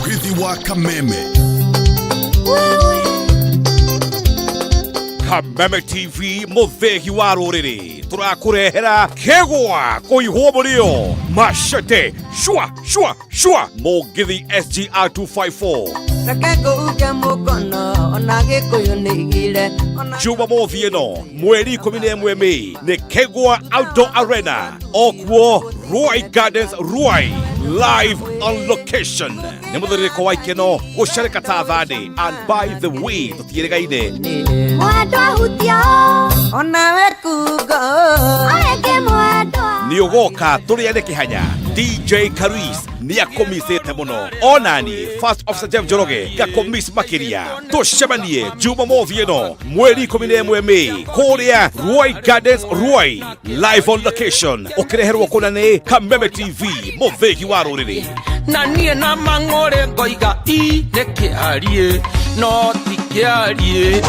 Mũgithi wa Kameme. Kameme TV, mũthĩgi wa rũrĩrĩ, tũrakũrehera kĩgwa kũihwo mũrĩo machete shua shua shua mũgithi SGR 254. Reke ngũuke mũkono ona Gĩkũyũ nĩigire ona. Jumamothi ĩno mweri 11 Mei nĩ Kegwa Outdoor Arena, okuo Ruai Gardens, Ruai, live on location. Nĩ mũthĩrĩrĩko wa ikeno gũcarĩka ta thandĩ. And by the way, tũtiĩrĩgaine. Mwendwa hutia. Onawe kugo. Areke mwendwa. Nĩ ũgoka tũrĩane kĩhanya. DJ Caris nĩ akũmicĩte mũno, onani First Officer Jeff Njoroge ngakũmiss makĩria. Tũcemanie Jumamothi ĩno mweri 11 Mei kũrĩa Ruai Gardens, Ruai, live on location, ũkĩreherwo kũna nĩ Kameme TV, mũthĩgi wa rũrĩrĩ. Na niĩ na mang'ũrĩ ngoiga i nĩ kĩarie no ti kĩarie.